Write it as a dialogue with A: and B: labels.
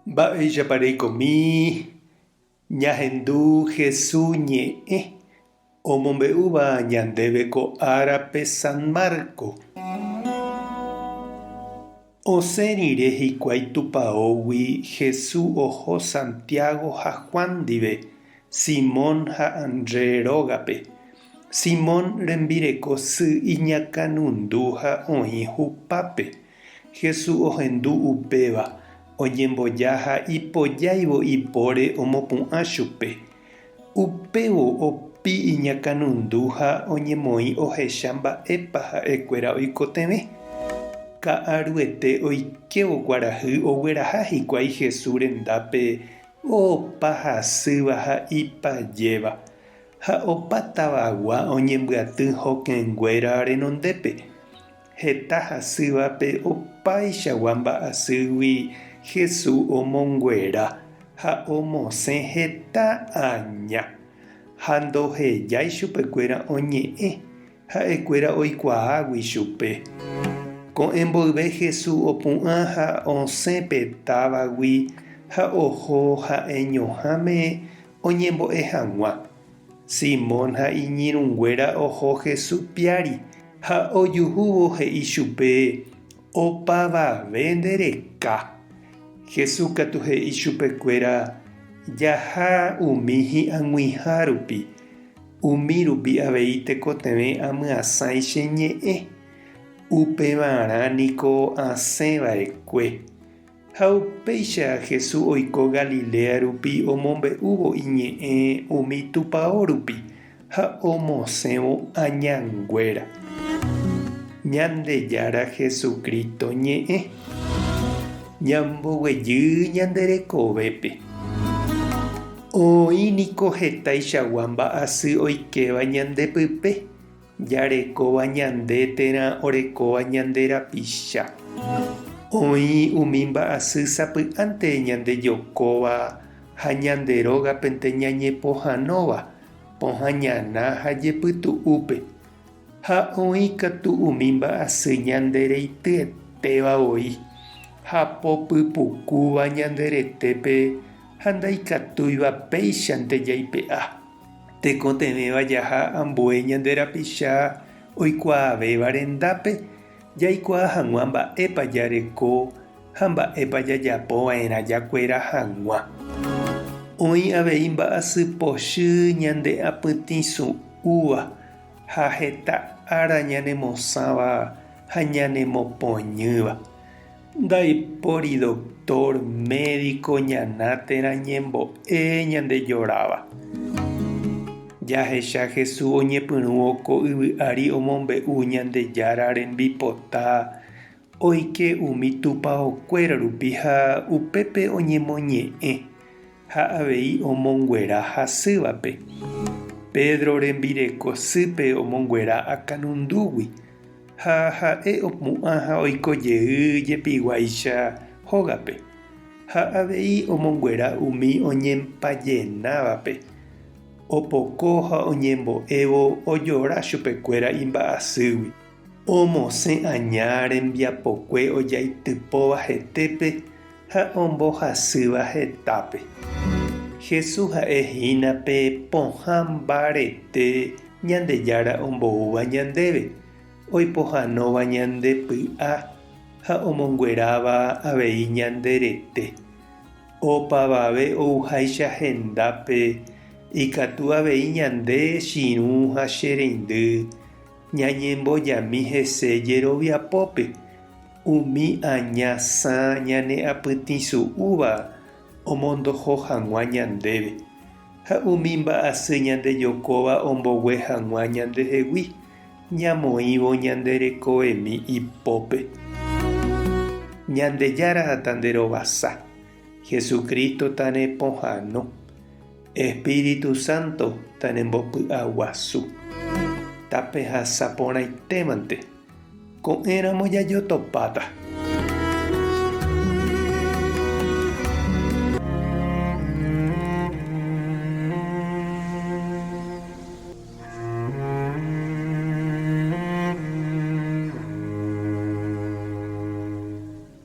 A: Mba'éichapa reikomi ñahendu Hesu ñe'ẽ omombe'úva ñandéve ko árape San Marco? Osẽ rire hikuái tupaógui Hesu oho Santiago ha Juan ndive Simón ha Andrés rógape. Simón rembireko sy iñakãnundu ha oĩ hupápe. Jesús ohendu upéva, oñemboja ha ipojáivo ipóre omopu'ã chupe. Upévo opi iñakãnundu ha oñemoĩ ohecha mba'épa ha'ekuéra oikotevẽ. Ka'aruete oikévo kuarahy ogueraha hikuái Jesús rendápe opa hasýva ha ipajéva. Ha opa tavagua oñembyaty hokẽnguéra renondépe. Heta hasývape opaichagua mba'asýgui Jesús omonguera ha omosẽ heta aña. Ha ndohejái chupekuéra oñe'ẽ, ha'ekuéra oikuaágui chupe. Ko'ẽ mboyve Jesús opu'ã ha osẽ pe távagui ha oho ha'eñoháme oñembo'e hag̃ua. Simón ha iñirũnguéra oho Jesús piári ha ojuhúvo he'i chupe, Opavave nde reka. Jesús katu he'i chupekuéra, Jaha umi hi'ag̃uiha rupi, umi rupi avei tekotevẽ amyasãi che ñe'ẽ. Upevarã niko asẽ va'ekue. Ha upéicha Jesús oiko Galilea rupi omombe'úvo iñe'ẽ umi tupao rupi ha omosẽvo añanguéra. Ñandejára Jesucristo ñe'ẽ. Ñamboguejy ñande rekovépe. Oĩ niko hetaichagua mba'asy oikéva ñande pype. Jarekóva ñande térã orekóva ñande rapicha. Oĩ umi mba'asy sapy'ánte ñandejokóva ha ñande rógapente ñañepohãnóva, pohã ñana ha jepytu'úpe. Ha oĩ katu umi mba'asy ñande reityetéva voi, hapo pypukúva ñande retépe ha ndaikatúiva péichante jaipe'a. Tekotevẽva jaha ambue ñande rapicha oikuaavéva rendápe jaikuaa hag̃ua mba'épa jareko ha mba'épa jajapo va'erã jakuera hag̃ua. Oĩ avei mba'asy pochy ñande apytĩsu'úva ha heta ára ñanemosãva ha ñanemopoñýva. Ndaipóri doktór, médiko, ñana térã ñembo'e ñandejoráva. Jahecha Jesús oñepyrũvo ko yvy ári omombe'u Ñandejára rembipota oike umi tupaokuéra rupi ha upépe oñemoñe'ẽ ha avei omonguera hasývape. Pedro rembireko sýpe omonguera akãnundúgui. Ha ha'e opu'ã ha oiko jey jepiguáicha hógape, ha avei omonguera umi oñempajenávape, opoko ha oñembo'évo ojora chupekuéra imba'asýgui. Omosẽ aña rembiapokue ojaitypóva hetépe ha ombohasýva hetápe. Jesús ha'e hína pe pohã mbarete Ñandejára omboúva ñandéve, oipohãnóva ñande py'a ha omongueráva avei ñande rete. Opavave ouháicha hendápe ikatu avei ñande chirũ ha che reindy ñañembojami hese jeroviapópe, umi aña sã ñane apytĩsu'úva omondoho hag̃ua ñandéve. Ha umi mba'asy ñandejokóva ombogue hag̃ua ñandehegui, ñamoĩvo ñande rekovemi ipópe. Ñandejára tanderovasa, Jesucristo tanepohãno, Espíritu Santo tanembopy'aguasu. Tapehasa porãitémante, ko'ẽramo jajotopáta.